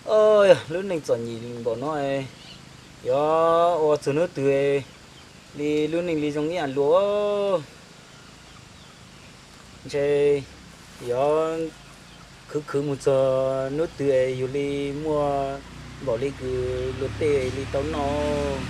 Lub neej txom nyem npaum no, yog ua txug hnub twg li lub neej li zoo ib yam luag. Ntshe yog khwv khwv mus txog hnub twg es yug li muaj npaum li kws luag tej li tau noj.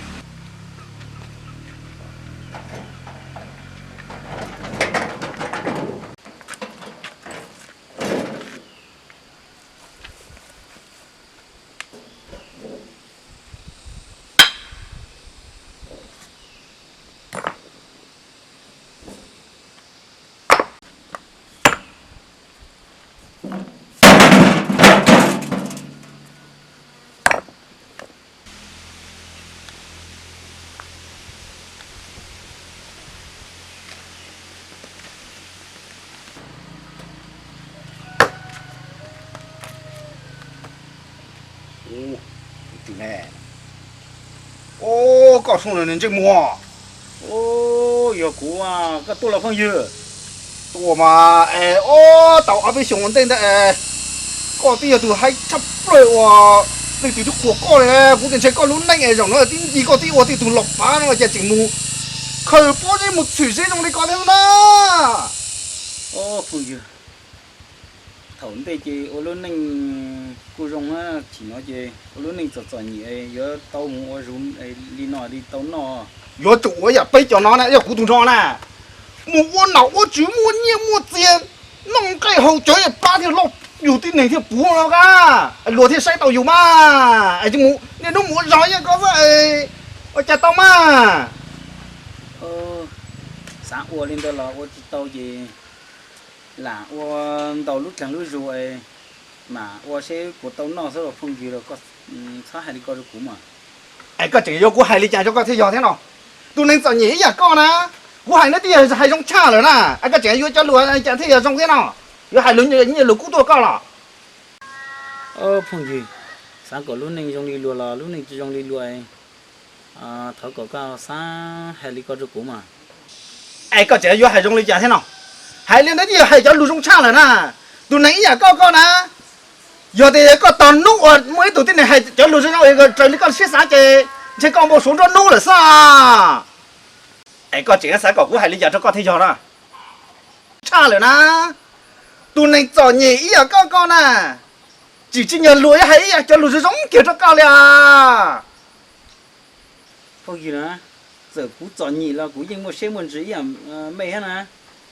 Koj sub ntsej muag. Yog kuv, koj tuaj los phooj ywg? Tuaj mas es, o, tau ob peb xyoos ua ntej ntawd es koj twb yog tus haib tshaj plaws uas leej twg twb qhuas koj li. Kuv tias ntshe koj lub neej es zaum no twb ncig koj twb ua tib tug los pav no cas tseem mus khaws pob zeb mus txhwm zeb zoo li ko thiab na. Phooj ywg, thaum ntej ces ua lub neej kuj zoo, chim no ces ua lub neej txom txom nyem yuav tau mus ua zug li no li tau noj. Yuav tsum ua yam peb cov no na, yog kuv tus no na, mus ua nom ua tswv muaj nyiaj muaj txiag, noj nqaij haus cawv plab thiaj loj, yug tib neeg thiaj puv no a, luag thiaj saib tau yus mas. Es mus niaj hnub mus ua zog ib yam koj xwb, ua cas tau mas. Xav ua li ntawd los ua tsis tau ces lam ua ntau lub dlaag lub zug mam ua seb puas tau noj xwb los phooj ywg, los koj txhob hais li ko rau kuv mas. Es koj tseem yuav kuv hais li cas rau koj thiaj yog thiab no? Tus neeg txom nyem ib yam koj na, kuv hais no twb yog hais zoo tshaj lawm na, es koj tseem yuav cov lus li cas thiaj yog zoo thiab no? Yuav hais lus nyiaj lus kub tuaj koj los? Phooj ywg, xav kom lub neej zoo li luag los lub neej tsis zoo li luag, thov kom koj xav hais li ko rau kuv mas. Es koj tseem yuav hais zoo li cas thiab no? Hais li ntawd twb yog hais cov lus zoo tshaj lawm na. Tus neeg ib yam koj koj na, yog tias koj tog hnub uas muaj ib tug tib neeg hais cov lus zoo zoo raws li koj siab xav ces ntshe koj npau suav nruab hnub lawm xwb. Es koj tseem xav kom kuv hais li cas rau koj thiaj yog na? Tshaj lawm na, tus neeg txom nyem ib yam koj koj na, tsis tsim nyog luag yuav hais ib yam cov lus zoo zoo kiag rau koj li as. Phooj ywg na, txawm kuv txom nyem los kuv yeej muaj siab muaj ntsws ib yam mej thiab na,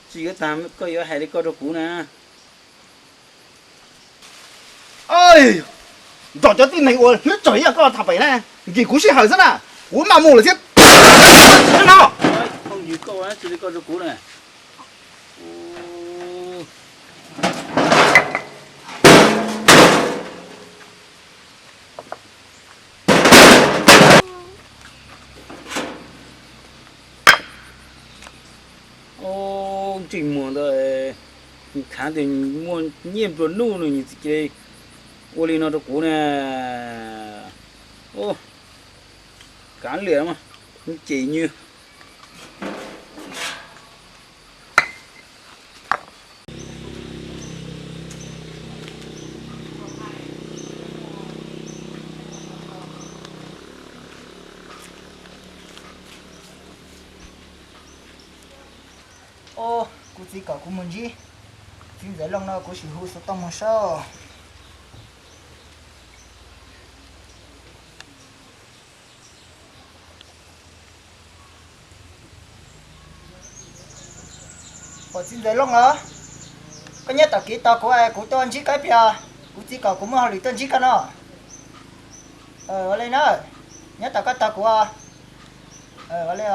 tsis yuav tag koj yuav hais li ko rau kuv na. Nrog cov tib neeg uas hlwb tsawg ib yam koj tham pem na, nkim kuv sij hawm xwb na, kuv maj mus lawm thiab. Phooj ywg, koj ua tsis li ko rau kuv na. Ntsej muag ntawd, khav tias muaj nyiaj nplua nuj no ces ua li no rau kuv na. Kav liam, ces nws Kuv txiv kom kuv mus ntsib txiv ntxawm Looj no, kuv sim hu xov tooj mus saib. Ua txiv ntxawm Looj los, koj nyob tom kev tos kuv, kuv tuaj ntsib koj ib pliag. Kuv txiv kom kuv muaj hauj lwm tuaj ntsib koj no. Ua li na, nyob tom koj tos kuv. Ua li.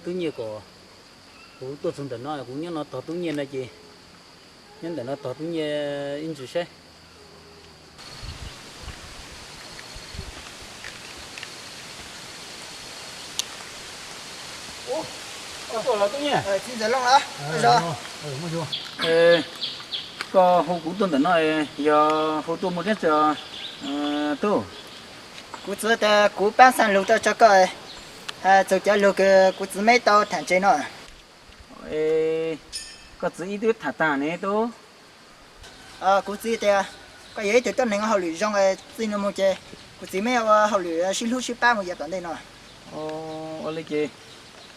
Tub Nyiaj kom kuv tuaj txog ntawm no, kuv nyob no tog Tub Nyiaj no ces, nyob ntawm no tog Tub Nyiaj ib ntsis saib. Tub Nyiaj, txiv ntxawm Looj los? Muaj, Koj hu kuv tuaj ntawm no yog hu tuaj muaj dab tsi tub? Kuv txiv tias kuv pab xeem lug rau tso koj, txug cov lug kws kuv txiv meb tau tham ntses no. Koj txiv ib tug tham tag ne tub? Kuv txiv tias koj yog ib tug tuab neeg ua hauj lwm zoo, txij no mus ces kuv txiv meb ua hauj lwm sib hlub sib pab mus yav tom ntej no. Ua li ces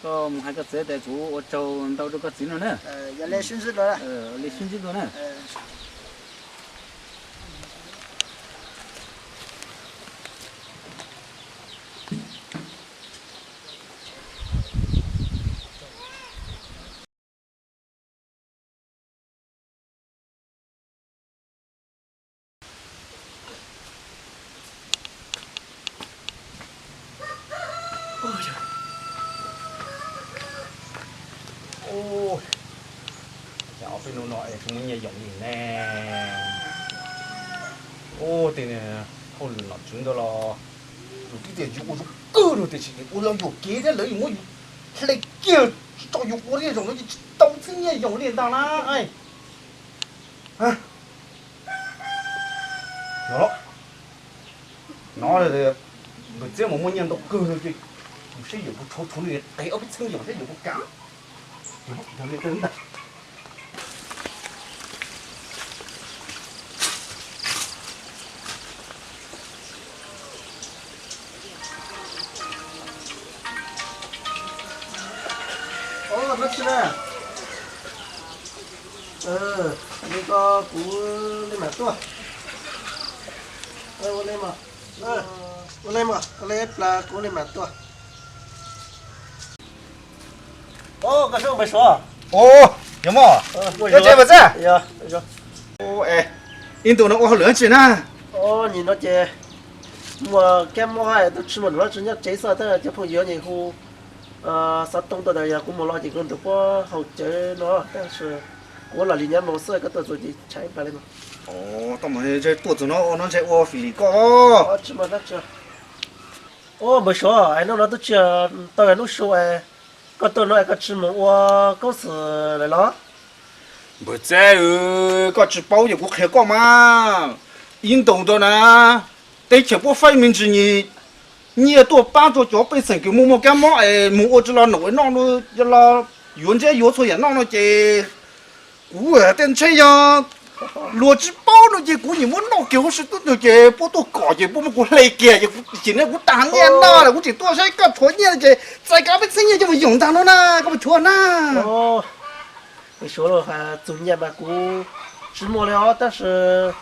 koj mus hais koj txiv tias kuv ua tsaug ntau rau koj txiv no na. Yog li sib ntsib dua. Li sib ntsib dua na. Ob peb hnub no es kuv muaj nyiaj yoom li ne. Ua tej hauj lwm nom tswv ntawd los yus twb tias yus ua zoo kawg no tiam sis ua los yuam kev thiab lawv yuav muab yus hle kiag tsis tso yus ua li zaum no ces tsis tau txhiab nyiaj yoom li ntag na. No, no npawg txiab mas muaj nyiaj ntau kawg no ces yus saib yuav puas tshuav, tshuav nws qev ob peb txhiab yoom saib yuav puas kam. Ua li ko kuv li mam tuaj. Ua li mas, ua li mas, ua li plas kuv li mam tuaj. Koj zoo npawg Suav? Yog mog, koj tsev npawg Txaj? Ib ntus no ua hauj lwm dab tsi na? Nim no ces muaj kab mob, tus tsis muaj num dab tsi nyob tsev xwb, tab cov phooj ywg nyiam hu xov tooj tuaj tas yog kuv mus los ces kuv nrug puab haus cawv no, tab sis kuv los li nyob mus xwb, koj tuaj txug ces tshais plas li no. Tuaj txug no ua no ntshe ua fim li koj. Tsis muaj dab tsi. Npawg Suav, es hnub no twb tsis tau hnub su, koj tuaj no es koj tsis mus ua koob xwm lawm los? Npawg Txaj, koj tsis paub ces kuv qhia koj mas. Ib ntus ntawd na, teb chaws puab faib me ntsis nyiaj tuaj pab rau cov pej xeem kws muaj muaj kab mob es mus ua tsis los num noj, los yuav ntseb yuav txhua yam noj no ces kuv tej ntshe yog luag tsis paub no ces kuv nyiam muab noj kiag huv si tub ntug ces puab tuaj kom ces puab muab kuv hle kiag ces kuv tsis ne kuv tas nyiaj noj lawm, kuv tseem tuaj saib koj tshuav nyiaj ces txais kiag peb txhiab nyiaj coj mus yoom ntag no na, koj puas tshuav na? Npawg Suav, txug nyiaj mas kuv tsis muaj li os, tab sis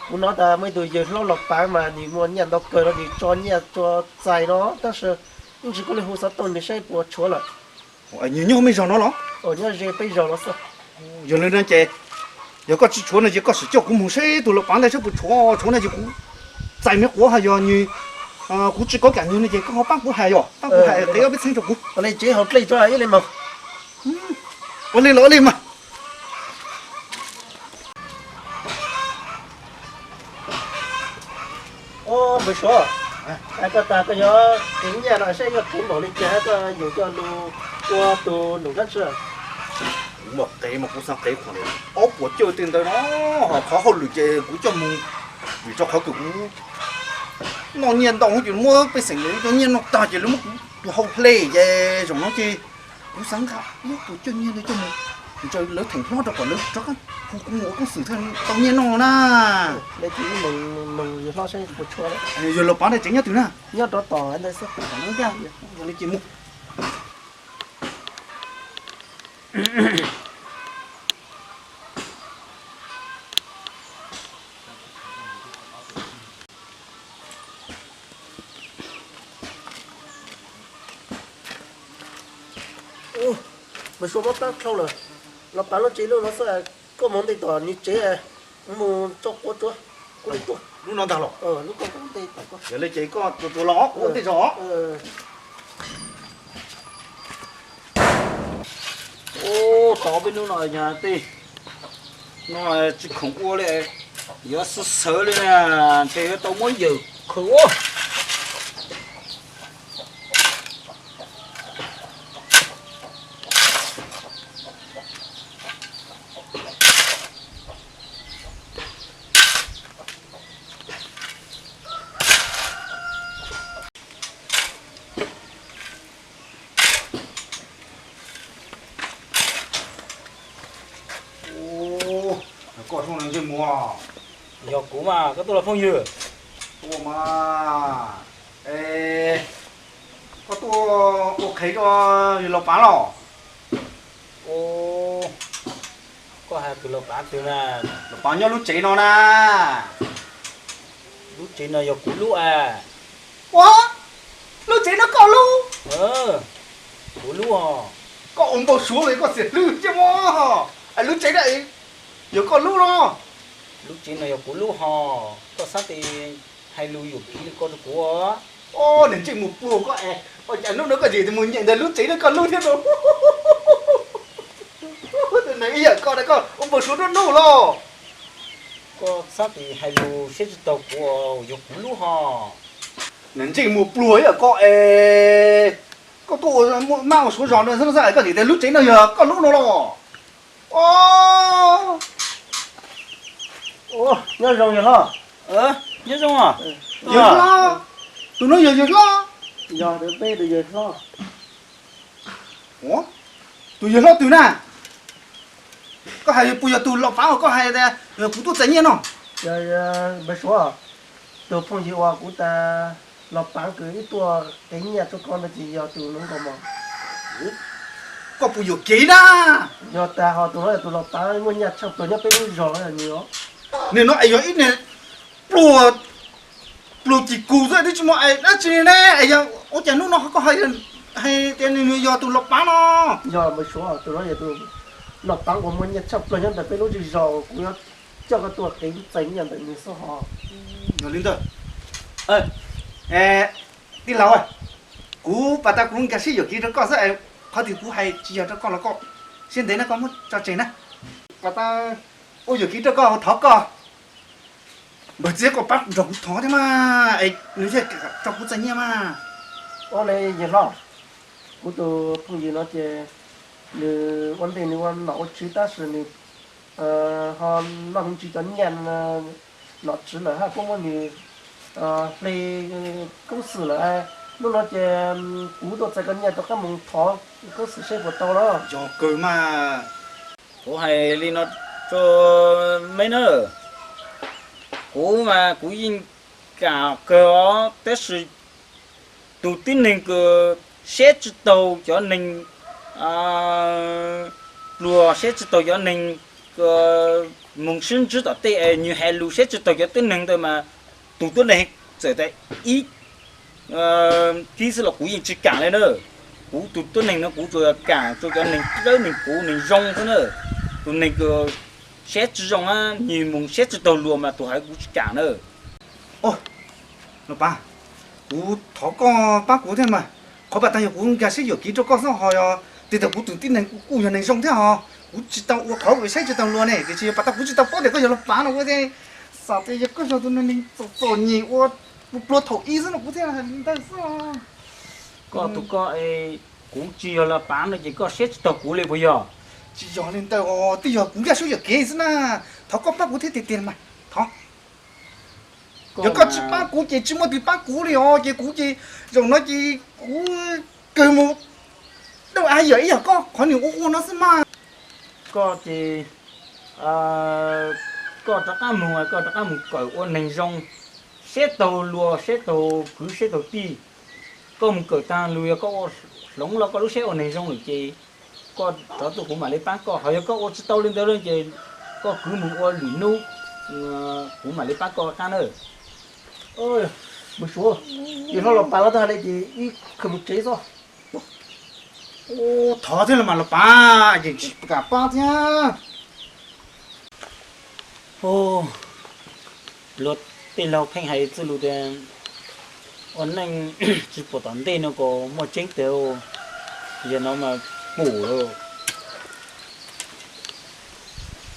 kuv hnov tas muaj ib tug yawg hlob Los Paav mas nws muaj nyiaj ntau kawg no, nws tso nyiaj tso txais no, tab sis ib ntsis kuv li hu xov tooj nws saib puas tshuav lawm. Nws nyob mej zog no los? Nyob ze peb zog no xwb. Yog li no ces yog koj tsis tshuav no ces koj sim coj kuv mus saib tus Los Paav ntawd saib puas tshuav, tshuav no ces kuv txais me quav hos yog nws, kuv tsis kov kam nws no ces koj ho paab kuv hais, yog paab kuv hais qev ob peb txhiab rau kuv. Ua li los ua li mas. Npawg Suav, koj tas koj yuav qev nyiaj no saib yuav qev npaum li cas koj yuav coj lug ua tus num dab tsi? Kuv mas qev mas kuv xaav qev qhov aub puas cawj tej ntawd no, ho qhov hauj lwm ces kuv coj mus, vim rau qhov kws kuv noj nyiaj ntau ces muab pej xeem lawv cov nyiaj noj tag ces lawv muab kuv tus hau hle ces zaum no ces kuv xaav nqa aub puas cawj nyiaj no coj mus ntsaws lawv theem hlob rau kom lawv rov qab hu kuv mus ua koob xwm thiaj tau nyiaj noj na. Yawg Los Paav ntawd tsev nyob twg na? Nyob rov tom ntawd xwb. Yog li ces mus. Npawg Suav, muab plab dlhau lawm, Los Paav lub tsev lub no xwb, koj mus ntej tom nws tsev, kuv mus tso quav tsuav, kuv li tuaj. Lub no ntag los? Yog li ces koj tsuas tsuas los, kuv ua ntej zog. Ua tau peb hnub no yog tej no tsis khoom ua li, yuav xav xav li na, ntshe yuav tau muab yawm khaws ua. Koj zoo ntsej muag. Yog kuv mas, koj tuaj los phooj ywg? Tuaj mas. Es, koj tuaj ua qhev rau yawg Los Pav los? Koj hais tus Los Pav twg na? Los Pav nyob lub tsev no na. Lub tsev no yog kuv lub a. Ua, lub tsev no koj lub? Kuv lub os. Koj ua npau suav li koj xiam hlwb ntsej muag. Es lub tsev no yog koj lub los? Lub tsev no yog kuv lub hos, koj xav tias hais lus yuam kev li ko rau kuv. Os, niag ntsej muag pluag koj es, ua cas hnub no koj tseem mus nyeem ntawm lub tsev no koj lub thiab no? Tus neeg ib yam koj na koj ua npau suav nruab hnub los? Koj xav tias hais lus siab tsis taus kuv, yog kuv lub hos. Niag ntsej muag pluag ib yam koj es, koj tuaj ua maj ua suav zos no xwb es koj tseem tias lub tsev no yog koj lub no los? Os, nyob zoo yawg hlob. Nyob zoo. Yawg hlob, tus no yog yawg hlob? Yog, peb tus yawg hlob. Tus yawg hlob twg na? Koj hais puas yog tus Los Pav uas koj hais tias kuv tuaj txais nyiaj no? Npawg Suav, tus phooj ywg uas kuv tas Los Pav kws ib tuaj qev nyiaj rau koj no ces yog tus no nkaus mog. Koj puas yuam kev na? Yog tas ho tus no yog tus Los Pav muaj nyiaj tshaj plaws nyob peb lub zos no yog nws os. Nws no es yog ib niag pluag, pluag cim kus xwb twb tsis muaj dab tsi ne, es yog ua cas hnub no koj hais tias nws yog tus Los Pav no? Yog Npawg Suav, tus no yog tus Los Pav uas muaj nyiaj tshaj plaws nyob ntawm peb lub zej zos uas kuv yuav coj koj tuaj qev txais nyiaj ntawm nws xwb hos. Yog li ntawd, tij laug, kuv pas tas kuv nkag siab yuam kev rau koj xwb, qhov twg kuv hais tsis yog rau koj los koj siab ntev na koj muab tso tseg na. Pas tas ua yuam kev rau koj thov koj, npawg txiv koj pab nrog kuv thov thiab mas, es nws thiaj tso kuv txais nyiaj mas. Ua li yawg hlob, kuv tus phooj ywg no ces nws ua ntej nws ua nom ua tswv tab sis nws ho noj me ntsis cov nyiaj nom tswv lawm hab kuj muab nws hle koob xwm lawm. Hnub no ces kuv tuaj txais koj nyiaj rov qab mus thov koob xwm seb puas tau no. Yog kawg mas. Kuv hais li no rau meb na, kuv mas kuv yeej kam kawg os, tab sis tus tib neeg kws siab tsis taug cov neeg pluag, siab tsis taug cov neeg mus sib ntsib tom tej es nws hais lus siab tsis taug cov tib neeg ntawd mas tus tuab neeg txawm tas ib kib xwb los kuv yeej tsis kam li na. Kuv tus tuab neeg no kuv tsuas kam rau cov neeg dawb neeg puv neeg zoo xwb na. Tus neeg kws siab tsis zoo, nws mus siab tsis taug luag mas tus hais kuv tsis kam na. Los Pav, kuv thov koj pab kuv thiab mas, qhov pas tas yog kuv nkag siab yuam kev rau koj xwb ho yog tias kuv tus tib neeg kuj yog neeg zoo thiab ho, kuv tsis tau ua qhov uas saib tsis taug luag ne, tiam sis yog pas tas kuv tsis tau paub tias koj yog Los Pav no ua thiab, xav tias yog koj yog tus neeg txom txom nyem ua pluag pluag thaum ub xwb no kuv thiaj hais li ntawd xwb. Koj tus koj, kuv tsis yog Los Pav no ces koj siab tsis taug kuv li puas yog? Tsis yog li ntawd os, twb yog kuv nkag siab yuam kev xwb na. Thov koj pab kuv thiab tiag tiag mas, thov. Yog koj tsis pab kuv ces tsis muaj tus pab kuv li os, ces kuv ces zaum no ces kuv kawg mus dawb av yam ib yam koj qhov nws ua ua no xwb mas. Koj ces koj rov qab mus, koj rov qab mus kawm ua neeg zoo, siab taug luag siab taug kwv siab taug tij. Koj mus kawm tag lug yog koj ua hloov los koj lub siab ua neeg zoo lawm ces koj rov tuaj kuv mam li pab koj, ho yog koj ua tsis tau li ntawd ces koj kwv mus ua lwm hnub kuv mam li pab koj qab na. Npawg Suav, yawg hlob Los Pav no twb hais li ces wb khaws mus tsev xwb. Thov thiab los mas Los Pav, ces tsis kam pab thiab. Luag tej laug pheej hais txwj lus tias ua neej tsis pom tom ntej no kom muaj tseeb tiag, yog no mas pum lawm.